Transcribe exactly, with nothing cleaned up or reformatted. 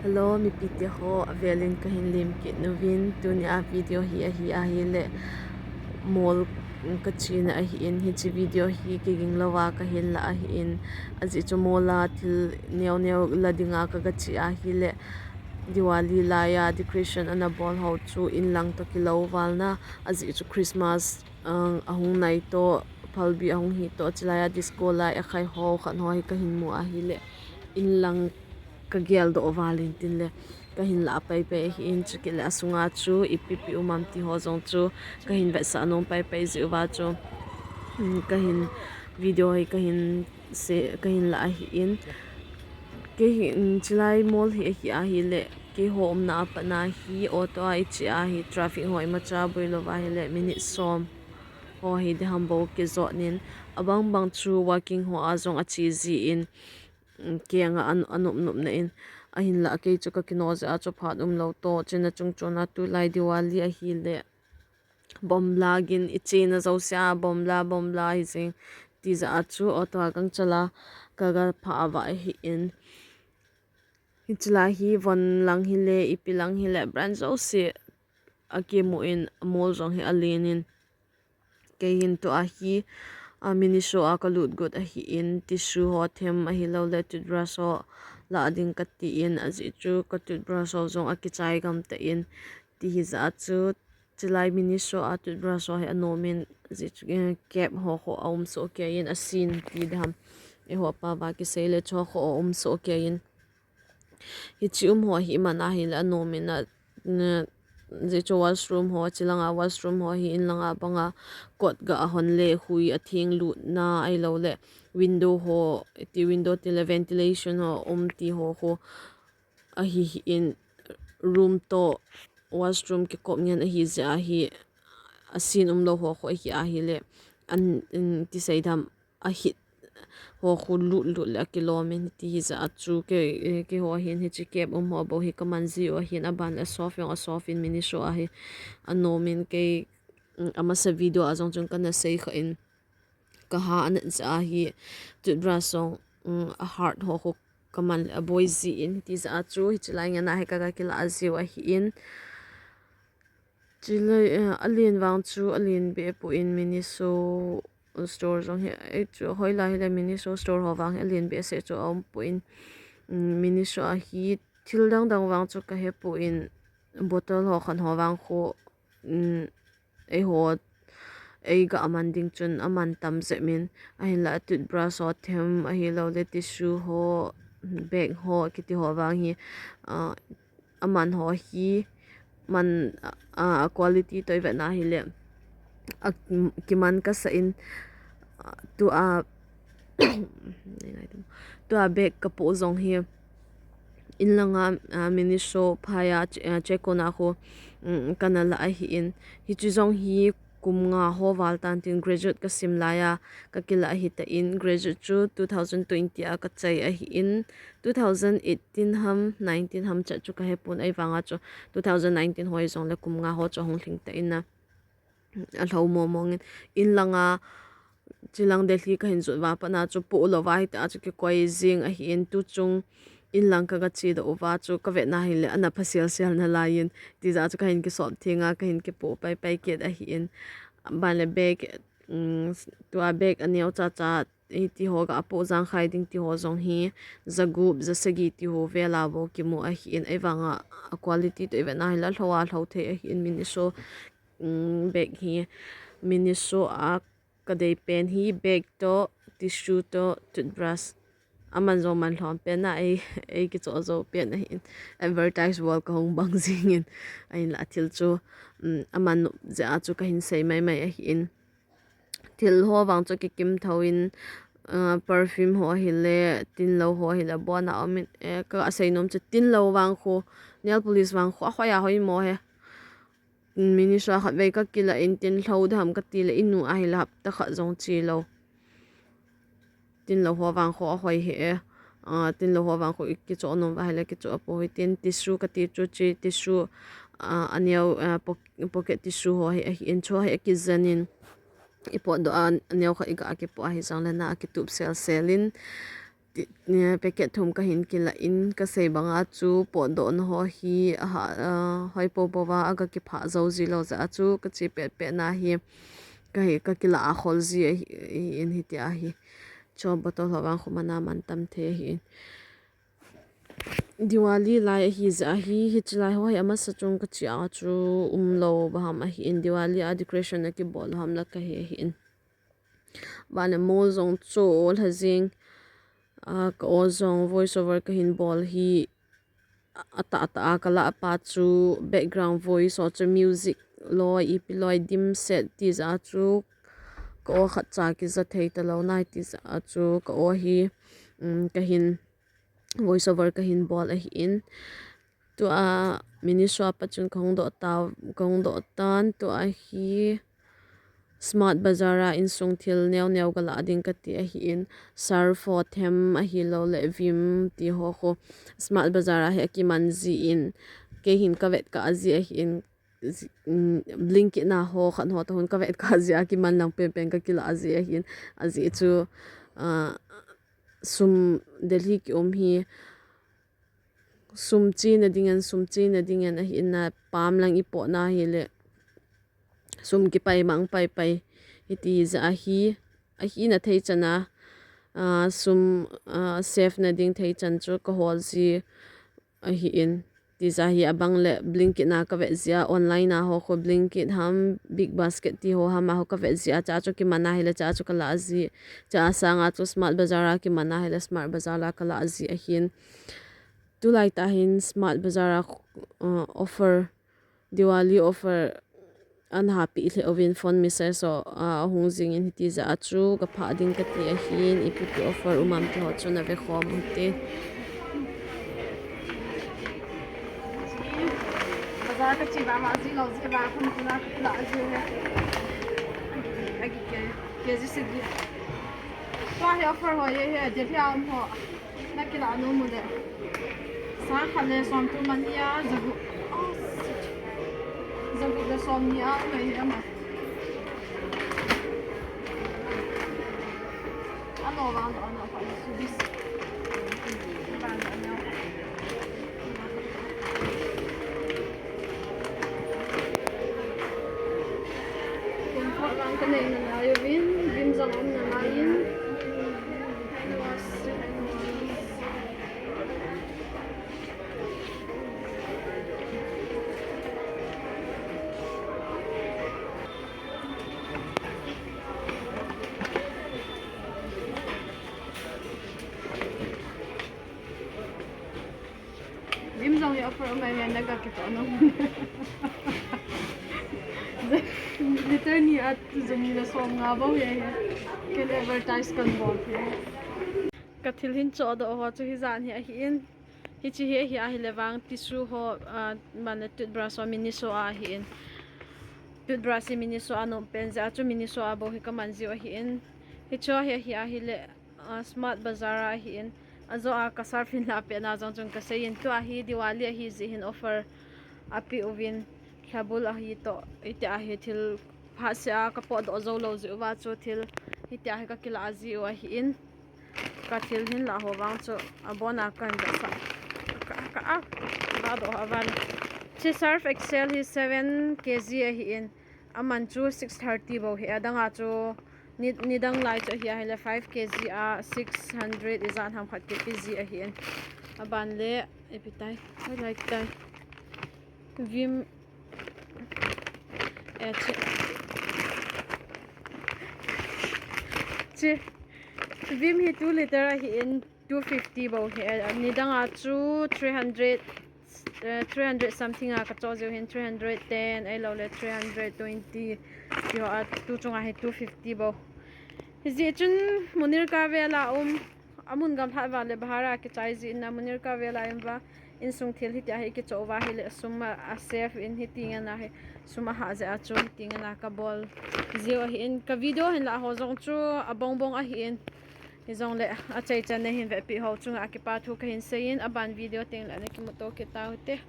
Hello, mipite ho, avelin kahin lemkit uvin, tunia video hi ahi ahile, mall kachena ahin, hiche video hi kiging louva kahin la ahin, ajeh chu mall a thil neo neo la dinga kaga che ahile, Diwali laiya decoration ana bol ho chu inlang toh kilou valna, ajeh chu Christmas ahung nai toh, phalbi ahung hi toh, chulaiya disco lai akhai ho khat ho hi kahin mu ahile, inlang kageldoh val in tin le, kahin la paipai ahin, chukit le asunga chu ipi ipi um am ti ho jong chu kahin vetsah nom paipai jeh uva chu, kahin video hi kahin la ahin, keihin chulai mall hi ahi ahile, keiho umna a patna hi auto a iche ahi, traffic ho imacha boi louva ahile minute som ho hi diham bou kijot in, abang bang chu walking ho a jong ache jin, kei anga anop nopna in, ahinla kei chu kakino jeh a chu phat umlou toh, chuna chungchon a tulai Diwali ahile, bomb la gin ichena jousea bomb la bomb la hijeng, tijeh a chu auto a gangchal a kaga phah uva ahin, hiche lai hi von lang hile ipi lang hile brand jouse akimu in, mall jong hi alen in, keihin tua hi Miniso a kalut got ahin, tissue ho them ahiloule toothbrush ho la ding katin, ajeh chu ka toothbrush ho jong akichai gam tan, ti hijeh a chu chulai Miniso a toothbrush ho hi anom in, ajeh chu cap ho khu aum soh kei in, asin ti diham, eiho pao va kisei le chu khu aum soh kei in, hiche um ho hi iman ahile anom in, ajeh chu washroom ho, chulanga washroom ho hi inlanga banga kot ga ahon le hui atheng lutna ahiloule window ho, ti window tile ventilation ho um ti ho khu ahi in, room toh washroom kikop ngen ahi jeh ahi, asin umlou ho khu ahi ahile, an, ti sei dam, ahit ho khu lut lut le akilom in, ti hijeh a chu kei, keiho hin hiche cap um ho bou hi kaman jiu ahin, aban le asoft jong asoft in, Miniso a hi anom in, kei amasa video a jong chun kana sei kha in, kaha anat jeh ahi, toothbrush jong a hard ho khu kaman le aboi jin, tijeh a chu hiche lai ngen a hi kaga kilah jiu ahin, chule alen vang chu alen behpoi, Miniso store jong hi, hoilai hile Miniso store ho vang hi alen behseh chu aumpoi, Miniso a hi thil dang dang vang chu kahepoi, bottle ho khat ho vang khu eiho, eiga man ding chun aman tam jep in, ahinla toothbrush ho them ahiloule tissue ho, bag ho kiti ho vang hi aman ho hi man, a quality toh ivetna hile akiman kasah in, tua tua bag kapoh jong hi inlanga Miniso phaiya chekona khu kana lah ahin, hiche jong hi kum nga ho val tan tin, graduate kasim laiya kakilah ahitan, graduate chu two thousand twenty a kachai ahin, two thousand eighteen ham nineteen ham chet chu kahepon, ahivanga chu two thousand nineteen ho hijongle kum nga ho chu ahung lhing tan, alhou mong mong in, inlanga chulang Delhi kahin jot uva patna chu poh louva hitia chu kikoi jeng ahin, tuchung inlang kaga chedoh uva chu kavetna hile ana pha sel sel nalai in, tijeh a chu kahin kisop thenga kahin kipoh paipai kit ahin, banle bag, tua bag aneocha cha hitiho ga apoh jangkhai ding tiho jong hi jagup jasagi tiho vela bou kimu ahin, ahivanga a quality toh ivetna hile alhou a lhou thei ahin, Miniso bag hi, Miniso a kadeipen hi bag toh, tissue toh, toothbrush, aman jong man lhom pen a, ei kichoh jou pen ahin, advertise bol kahung bang jengin, ahinla thil chu aman nop jeh a chu kahin sei maimai ahin, thil ho vang chu kikim thouvin, perfume ho ahile, tinlou ho ahile, abona umin, kasei nom chu tinlou vang khu, nail polish vang khu ahoi ahoi mo he. Miniso a khatvei kakilah in, tin lhou dam katile, inu ahile hapta khat jong chelou, tinlou ho vang khu ahoi hih e. Tinlou ho vang khu ikichoh nom uva ahile kichoh apoi, tin tissue kati chu, che tissue, aneo, pocket tissue ho hi ahin, chu hi akijen in, ipotdoh a aneo khat iga kipoh ahi jongle na akitup sel sel in, Ti- eh, packet thum kahin kila in, kasei banga chu potdohna ho hi aha, ah, hoi popo va aga kiphah jou ji lou jeh a chu kache petpet na hi kahi, kakila a khol ji ahi, ahin hitia hi. Cho bottle ho vang khu mana mantam thei ahin. Diwali lai ahi jeh a hi, hiche lai ho hi amasa chung kache a chu umlou ba ham ahin, Diwali a decoration akibol ham la kahe ahin. Vale mol jong cho lha jing, ah, ka o jong voice over kahin bol hi, a, atah atah a kala pa chu background voice ho chu music loi, ipi loi dimset ti jeh a chu ka o khat cha kija thei talou nai ti jeh a chu ka o hi, um, kahin voice over kahin bol ahin. Tua Miniso a pat chun kahung doh ta, kahung doh tan, tua hi Smart Bazar a insung thil neo neo kalah ding kati ahin, surf ho them ahilou le vim ti ho khu Smart Bazar a hi akiman jin, kei hin kavet kah ji ahin, zi-, mm, Blinkit na ho khat ho toh hin kavet kah ji a kiman lang penpen kakila ji ahin, ajeh chu, ah, sum Delhi kium hi, sum chena dingin, sum chena dingin ahin, pam lang ipot na hile sum kipai mang pai pai hiti jeh a hi, ahina thei chan a, ah, sum, ah, save na ding thei chan chu kahol ji ahin. Ti jeh a hi abang le Blinkit na kavet ji a, online a ho khu Blinkit ham, Big Basket ti ho ham a ho kavet ji a, cha chu kiman a hile cha chu kalah ji, cha sanga chu Smart Bazar a kiman a hile Smart Bazar a kalah ji ahin. Tulai tah hin Smart Bazar a, uh, offer, Diwali offer ana hahpeh lheh uvin phone message ho, uh, ahung jingin hiti jeh a chu kaphah ding kati ahin, ipi pi offer um am ti ho chu nave khom u hite. Bazar kache ba ma ji lou ji ba khun tuna kalah ji he. Agi ke, ke ji sagi. Tua hi offer ho ye he, Delhi a um ho. Nakilah nom u le. Sang khat le somthum ahi a, jagup. Oh, shit. Jagup le somni a, um ahi ama. Ano vang, ano vang, so this. Vang, ano. Comfort vang kanei nalai uvin, vim jong um nalai in. Hand wash, hand wash. Vim jong hi offer um ahi, naga kitoh nom. Liter ni a tu jong ni le som nga bou hi ahi. Ken advertise kan bol hi. Ka thil hin chohdoh ho chu hijan hi ahin. Hiche hi ahi, ahile vang tissue ho, ah, mane toothbrush ho Miniso a ahin. Toothbrush hi Miniso a nom pen jeh a chu Miniso a bou hi kaman jiu ahin. Hiche hi ahi, ahile, ah, Smart Bazar a ahin. Ajo a ka surf in la pehna jong chun kasei in, tua hi Diwali ahi jeh hin offer apeh uvin, lhabul ahi toh, iti ahi thil phatseh a kapotdoh jou lou jeh uva chu thil hiti ahi kakilah jiu ahin. Ka thil hin lah ho vang chu abon a kan vetsah. Ka, ka, a, ka doh ho vale. Hiche Surf Excel hi seven K G ahin. Aman chu six thirty bou hi, adang a chu ni, nidang lai chu ahi, ahile five K G a six hundred ijat ham khat kipe ji ahin. Aban le, ipi tai, hoilai tai. Vim, eh, hiche, hiche, Vim hi two liter ahin, two fifty bou hi, eh, nidang a chu three hundred, eh, three hundred something a kachoh jiu hin, three hundred ten, ahilou le three hundred twenty, ti ho a, tu chung a hi two fifty bou. Hijeh chun Munirka vel a um, amun gamlhat uva le bahar a kichai jeh in a Munirka vel a um uva, insung thil hiti ahi kichoh uva ahile sum a, a save in hiti ngen a hi, sum ahah jeh a chu hiti ngen a kabol jiu ahin, ka video hin lah ho jong chu abongbong ahin, hijongle achaichan nahin vetpeh ho chunga kipa thu kahin sei in, aban video teng le nakimuto kit tau hite.